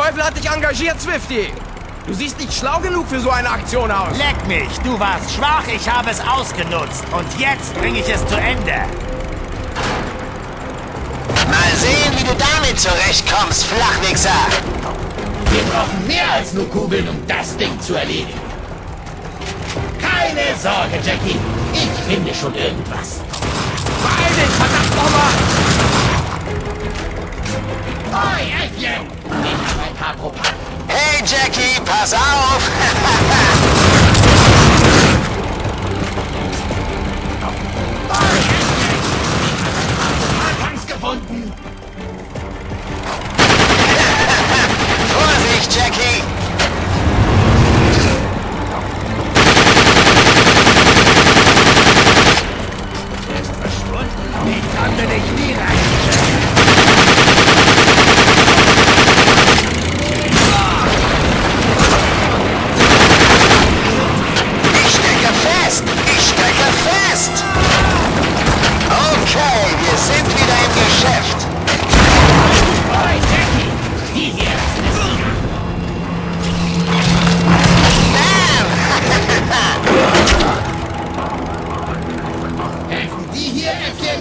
Teufel hat dich engagiert, Swifty? Du siehst nicht schlau genug für so eine Aktion aus. Leck mich, du warst schwach, ich habe es ausgenutzt. Und jetzt bringe ich es zu Ende. Mal sehen, wie du damit zurechtkommst, Flachwichser. Wir brauchen mehr als nur Kugeln, um das Ding zu erledigen. Keine Sorge, Jackie. Ich finde schon irgendwas. Beeil dich, verdammt nochmal! Oi, Äffchen! Ich habe ein paar Propagen. Hey, Jackie, pass auf! Oi, Äffchen! Ich habe ein paar Propagangs gefunden. Vorsicht, Jackie! Ich konnte dich nie reichen. Ich stecke fest! Ich stecke fest! Okay, wir sind wieder im Geschäft. Oi, Jackie! Die hier lassen es nicht an. Bam! Helfen die hier, Äffchen?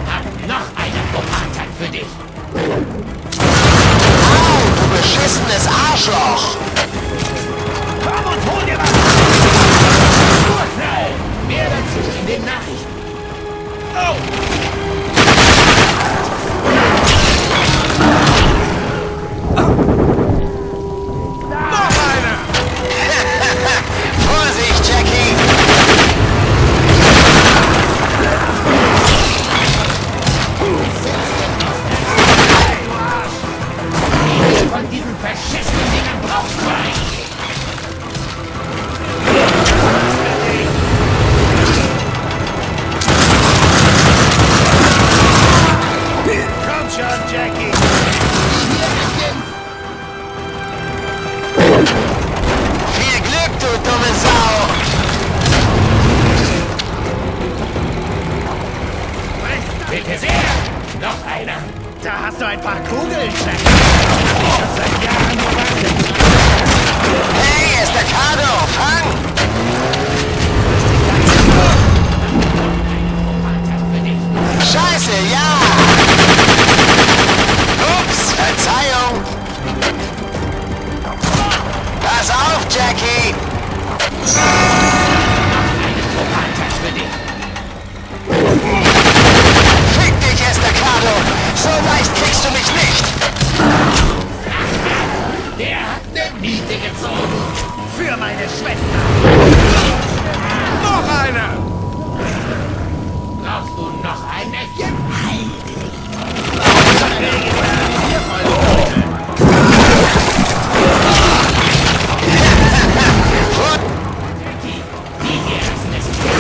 Hab noch eine Propagand für dich. Au, du beschissenes Arschloch! Komm und hol dir was. Urknall! Mehr dazu in den Nachrichten. Oh! Noch einer! Vorsicht, Jackie! Von diesen verschissenen Dingern brauchst du eigentlich. Komm schon, Jackie. Viel Glück, du dumme Sau! Bitte sehr! Noch einer! Da hast du ein paar Kugeln, Jackie. Ich hab seit Jahren gewartet. Hey, Estacado, fang! Für dich. Scheiße, ja! Ups, Verzeihung! Pass auf, Jackie! Eine Propagand für dich. Fick dich, Estacado! So leicht kriegst du mich nicht! Der hat eine Miete gezogen. Für meine Schwester. Noch einer! Brauchst du noch ein Äffchen? Jackie, die hier lassen es nicht an.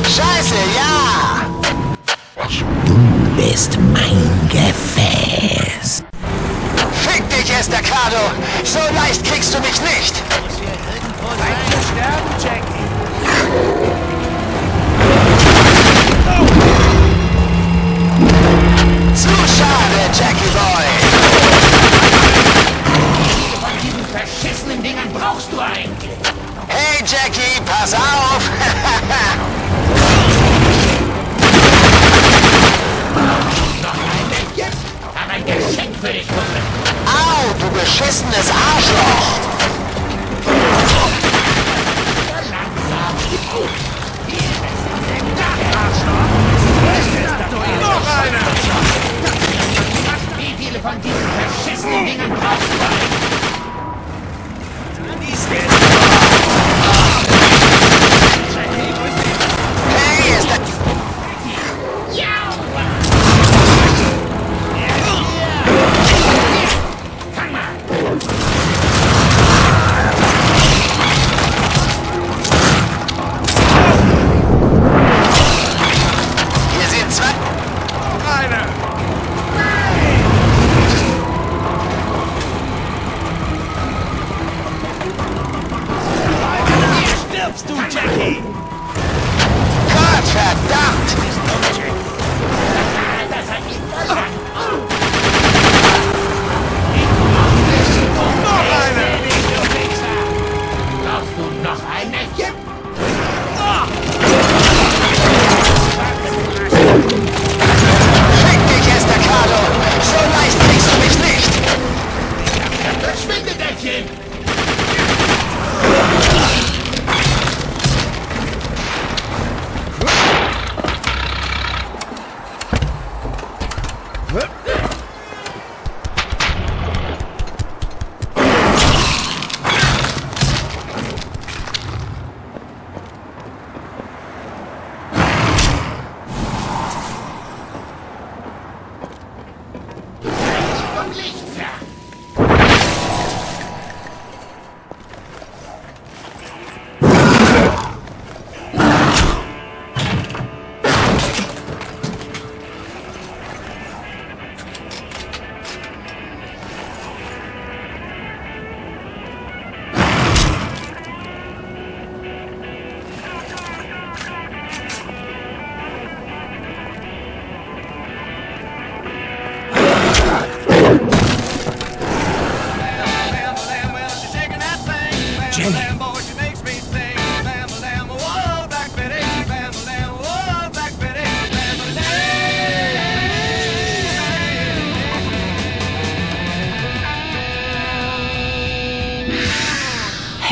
Scheiße, ja! Du bist mein Gefäß. Fick dich, Estacado! So leicht kriegst du mich nicht! Zeit zu sterben, Jackie. Zu schade, Jackie Boy! Von diesen verschissenen Dingern brauchst du eigentlich. Hey, Jackie, pass auf! Noch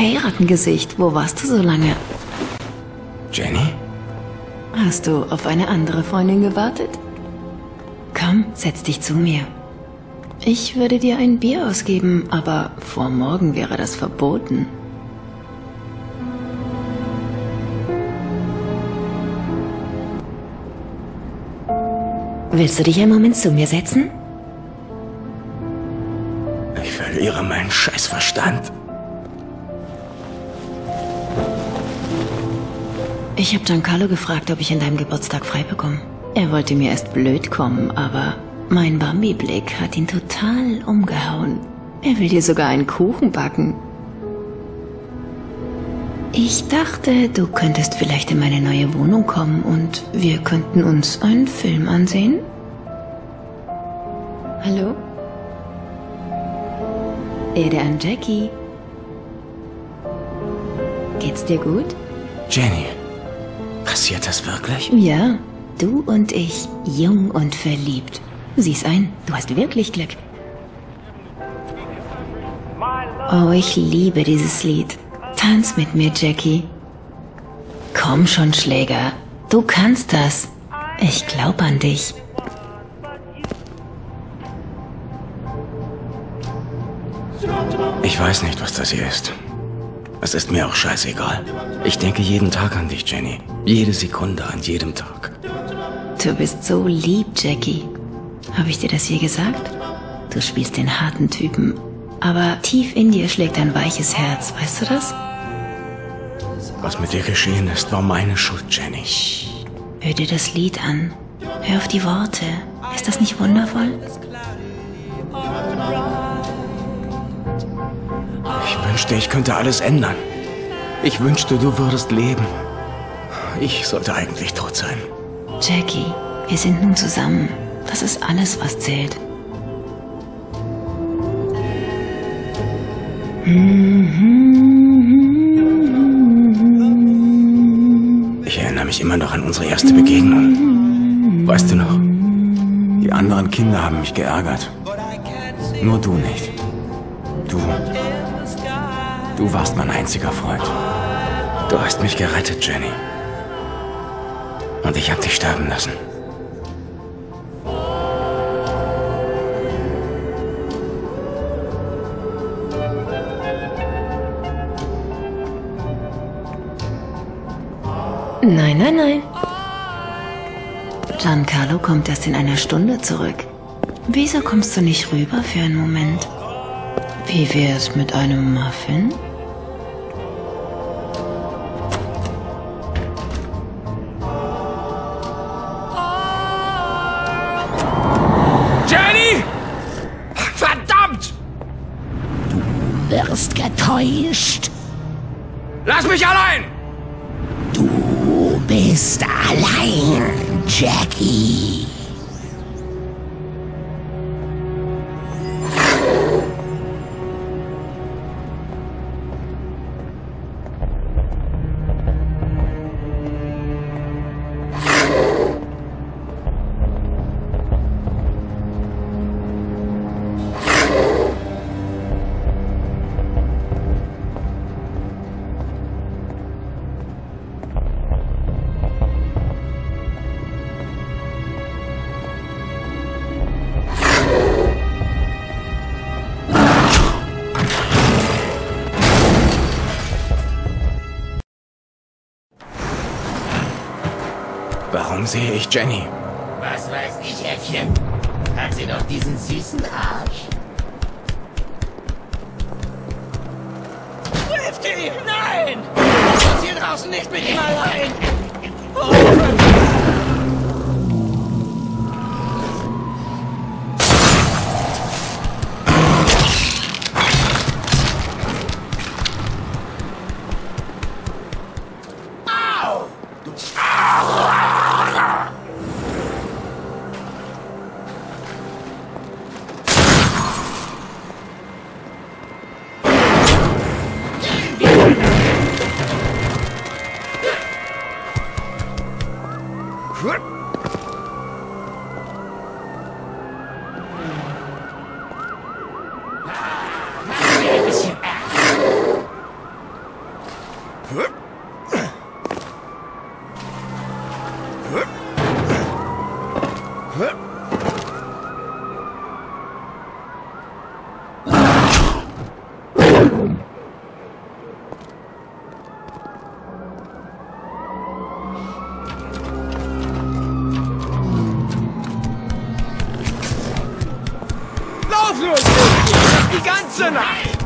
Hey, Rattengesicht, wo warst du so lange? Jenny? Hast du auf eine andere Freundin gewartet? Komm, setz dich zu mir. Ich würde dir ein Bier ausgeben, aber vor morgen wäre das verboten. Willst du dich einen Moment zu mir setzen? Ich verliere meinen Scheißverstand. Ich habe Giancarlo gefragt, ob ich an deinem Geburtstag frei bekomme. Er wollte mir erst blöd kommen, aber mein Bambi-Blick hat ihn total umgehauen. Er will dir sogar einen Kuchen backen. Ich dachte, du könntest vielleicht in meine neue Wohnung kommen und wir könnten uns einen Film ansehen. Hallo? Rede an Jackie. Geht's dir gut? Jenny, passiert das wirklich? Ja, du und ich, jung und verliebt. Sieh's ein, du hast wirklich Glück. Oh, ich liebe dieses Lied. Tanz mit mir, Jackie. Komm schon, Schläger. Du kannst das. Ich glaub an dich. Ich weiß nicht, was das hier ist. Es ist mir auch scheißegal. Ich denke jeden Tag an dich, Jenny. Jede Sekunde, an jedem Tag. Du bist so lieb, Jackie. Habe ich dir das je gesagt? Du spielst den harten Typen. Aber tief in dir schlägt ein weiches Herz, weißt du das? Was mit dir geschehen ist, war meine Schuld, Jenny. Hör dir das Lied an. Hör auf die Worte. Ist das nicht wundervoll? Ich wünschte, ich könnte alles ändern. Ich wünschte, du würdest leben. Ich sollte eigentlich tot sein. Jackie, wir sind nun zusammen. Das ist alles, was zählt. Ich erinnere mich immer noch an unsere erste Begegnung. Weißt du noch? Die anderen Kinder haben mich geärgert. Nur du nicht. Du warst mein einziger Freund. Du hast mich gerettet, Jenny. Und ich habe dich sterben lassen. Nein, nein, nein. Giancarlo kommt erst in einer Stunde zurück. Wieso kommst du nicht rüber für einen Moment? Wie wär's mit einem Muffin? Jenny! Verdammt! Du wirst getäuscht. Lass mich allein! Du bist allein, Jackie. Warum sehe ich Jenny? Was weiß ich, Äffchen? Hat sie noch diesen süßen Arsch? Trifft ihn! Nein! Ich muss hier draußen nicht mit ihm allein! Nacht!